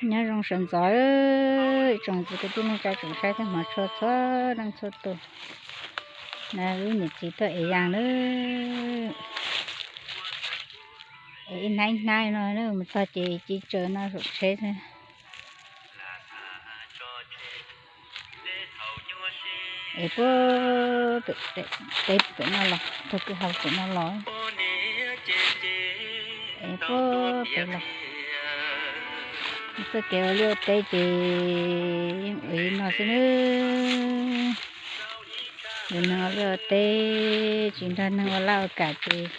Nyob zoo sawv ntxov, tsoom txiv kwv tij neej tsa tsoom saib thiab hmov tshua txhua leej txhua tus. Na, wb niam txiv tuaj ev yas na. Ev ib hnab ib hnab no mus txog ces ci tsaws no saum tsheb xwb. Ev puag pem teb pem no los, tag kwj ha pem no los. Ev puag pem los. Txoj kev ua liaj ua teb ces yeej ua li no xwb nawb. Yus neeg ua liaj ua teb tsis nrog neeg ua laj ua kam ces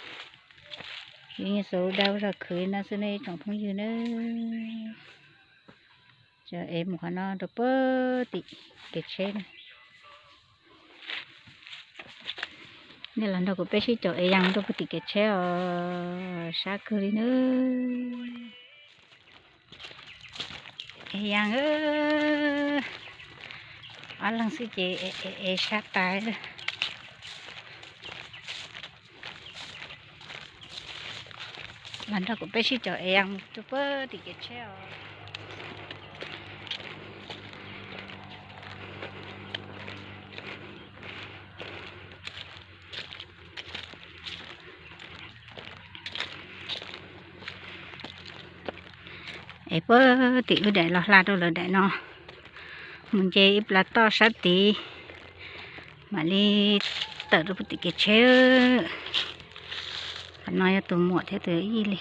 yeej xuas lub dag lub zog khwv li no xwb nawb ib tsoom phooj ywg nawb. Ev mus qhov no rau puag tim kev tsheb na. Nej los nrog kuv peb sib caum ev yas mus rau puag tim kev tsheb os, sab kawg li nawb. Ev yas, ob leeg xwb ces ev sab tas. Los nrog kuv peb sib caum ev yas mus rau puag tim kev tsheb os. Ev puag tim wb daim los hla rau lawv daim no, mus nce ib plag toj sab tid, mam li tawm rau puag tim kev tsheb. Qhov no yog tus muam thiab tus yij li.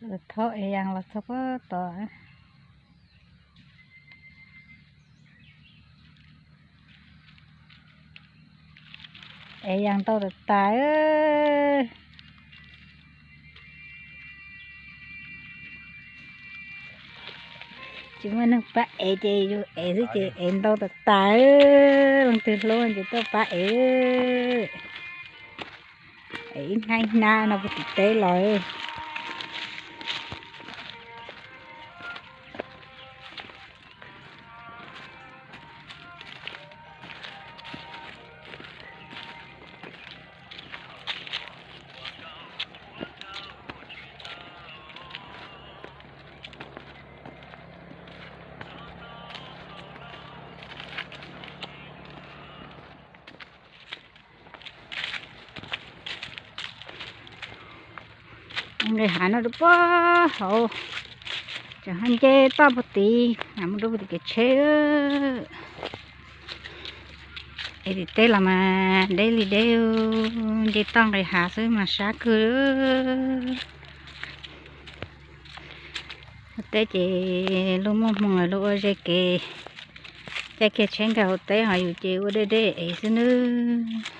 Lawv thaub ev yas los txog puag tod. Ev yas ntau tas tas. Tsis muaj neeg pab ev ces yus ev xwb ces ev ntau tas tas. Leej twg hlub ces tuaj pab ev. Ev ib hnab ib hnab no puag tim teb los. Nqis hav no rau puag hauv, tseem ho nce toj puag tid mus rau puag tim kev tsheb. Es tim teb los mas deb li deb, nce toj nqis hav xwb mas sab kawg. Ua teb ces luag muaj hmoo luag ua ze kev, caij kiag tsheb nkag hauv teb ho yus ces ua deb deb ev xwb nawb.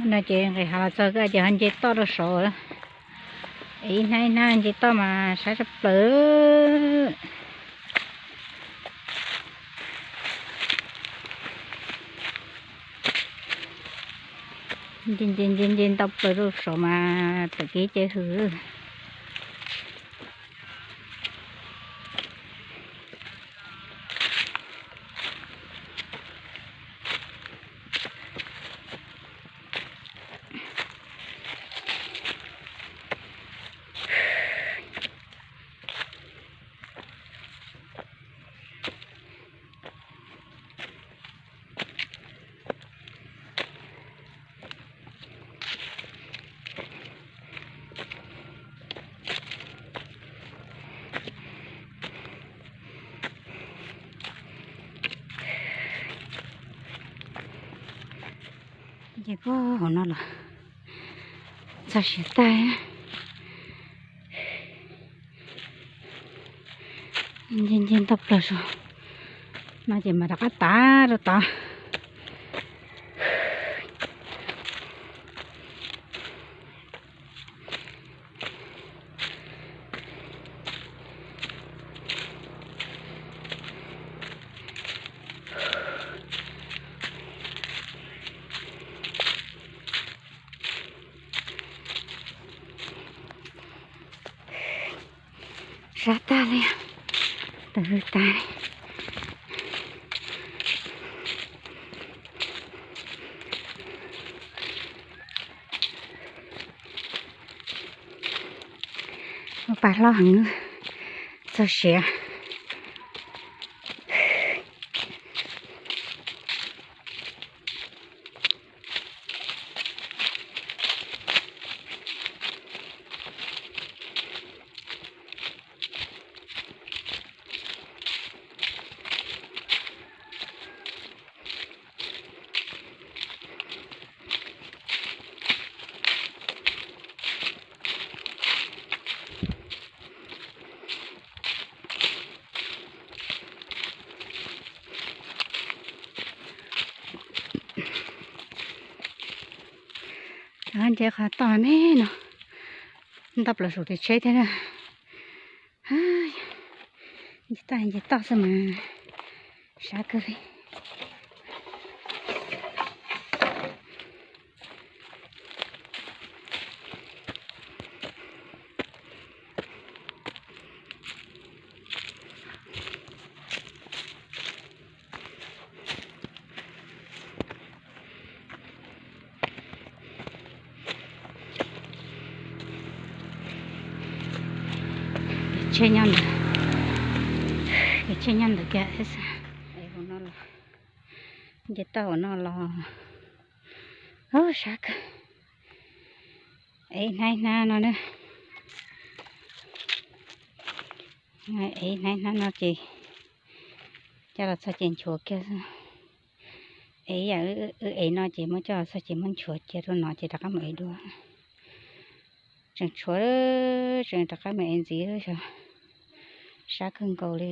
No ces nqis hav los txog ces ho nce toj rau saud. Es ib hnab ib hnab nce toj mas sab tshaj plaws. Nce nce nce nce ntau plaws rau saud mas tawm kev ces hwm. Ces puag hauv no los txog siav tag. Nce nce ntau plaws saum no ces mam rov qab tav rau tod. Sab tag li, tawm hws tas li. Ua pas hlob heev, txog siav. Nce qhov toj me no, ntau plaws saum tus tsheb thiab na. Nce toj nce toj xwb mas sab kawg li. Tsheb nyob ntawd, tsheb nyob ntawd kiag. Hauv no los, nce toj hauv no los, sab kawg. Ev hnab hnab no na. Ev hnab hnab no ces coj los txog ces nchuav kiag. Ev yam wb ev no ces muab coj los txog ces muab nchuav cia rau no ces rov qab mus ev dua. Tseem tshuav, tseem rov qab mus ev ntxiv xyov, sab kawg nkaus li.